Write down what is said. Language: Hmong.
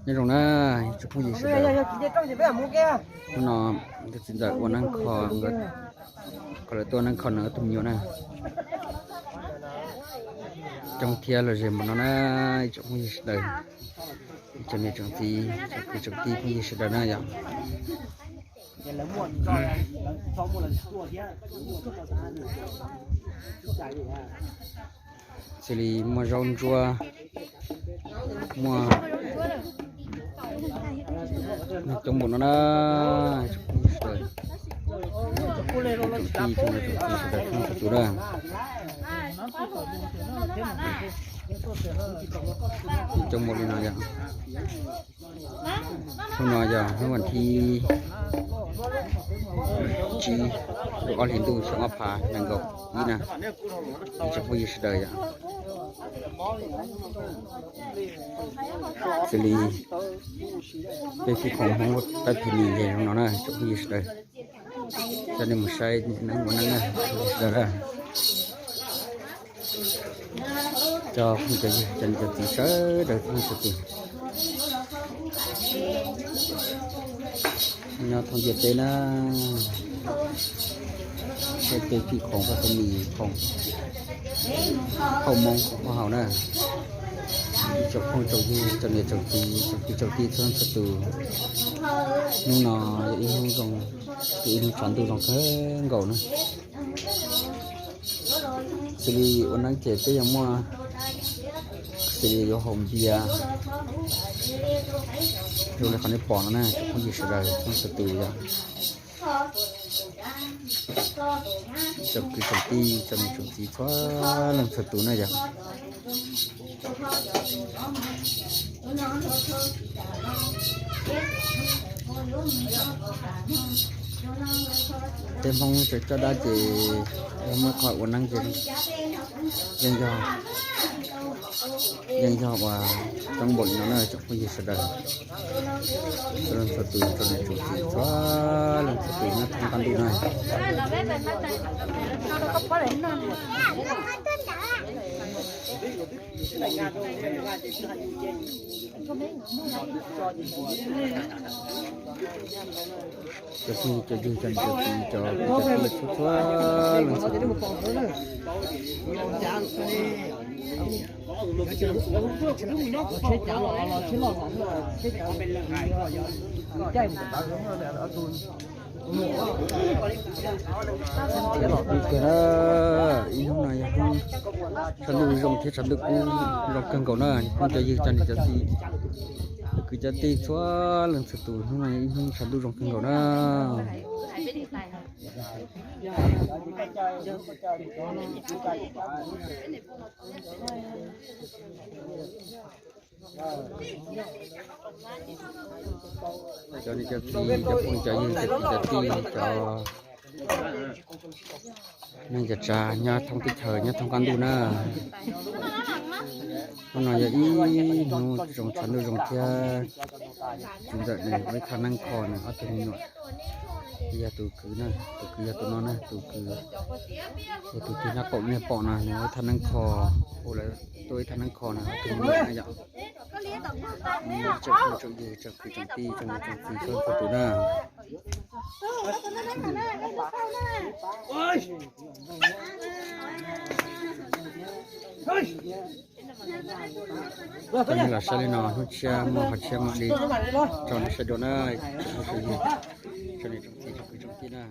Nyob zoo na, tsoom phooj ywg sawv daws. Hnub no tus txiv ntxawm ua neeb kho, kho lawv tuaj neeb kho nws ob tug me nyuam na. Coob thiab lom zem npaum no na, tsoom phooj ywg sawv daws, tsoom niam tsoom txiv, tsoom kwv tsoom tij phooj ywg sawv daws na yom. Xws li muaj zaub ntsuab, muaj coob npaum no na, tsoom phooj ywg sawv daws, tsoom tij tsoom txiv sawv daws txhua tus na. Coob npaum li no yom. Hnub no yog hnub vas thib tsib lub ob hlis ntuj xyoo ob phav nees nkaum ib na, tsoom phooj ywg sawv daws yom. Xws li peb pib khoom Hmoob tab phim nis ces zoo no na tsoom phooj ywg sawv daws. Coj nej mus saib neeb ua neeb na, sawv daws na. Cov phooj cov ywg, cov niam cov txiv sawv daws txhua leej txhua tus nyob thoob ntiaj teb na, peb pib khoom pab phooj ywg, khoom, khoom Hmoob khoom Hmoob hauv na. Ib tsoom phooj tsoom ywg, tsoom niam tsoom txiv, tsoom kwv tsoom tij txhua leej txhua tus, hnub no yog ib hnub zoo, yog ib hnub tshav ntuj zoo kawg nkaus na. Xws li ua neeb ces peb yuav muaj, xws li yuav haus npias, zoo li qhov nej pom no na, tsoom phooj ywg sawv daws txhua leej txhua tus yom. Tsoom kwv tsoom tij, tsoom niam tsoom txiv txhua leej txhua tus na yom. Peb Hmoob tseem coj dab ces muab qhov ua neeb ces yeej yog, yeej yog uas coob npaum li no na tsoom phooj ywg sawv daws. Txhua leej txhua tus, tsoom niam tsoom txiv txhua leej txhua tus nyob thoob qab ntuj na. Cov phooj ywg, cov ywg, cov niam cov txiv, cov kwv cov tij txhua txhua leej txhua tus. Ib hnub no yog hnub tshav ntuj zoo thiab tshav ntuj kub zoo kawg nkaus na, phooj cov ywg, cov niam cov txiv, kwv cov tij txhua leej txhua tus, hnub no yog ib hnub tshav ntuj zoo kawg nkaus na. Cov niam cov txiv, cov phooj cov ywg, cov kwv cov tij, cov neej cov tsav nyob thoob teb chaws nyob thoob qab ntuj na. Hnub no yog ib hnub zoo, tshav ntuj zoo thiab txiv ntxawm nws ua ib thaj neeb kho nws ob tug me nyuam. Yog tus kwv na, tus kwv yog tus no na, tus kwv, yog tus tig nyob qaum nej pom no, nws ua ib thaj neeb kho, ua lawv tuaj ib thaj neeb kho nws ob tug me nyuam na yom. Tsoom phooj tsoom ywg, tsoom kwv tsoom tij, tsoom niam tsoom txiv txhua txhua tus na. Coj nej los saib li no, hnub tshiab muaj qhov tshiab mam li tso nej saib dua na, tsoom phooj tsoom ywg, tsoom niam tsoom txiv, tsoom kwv tsoom tij na.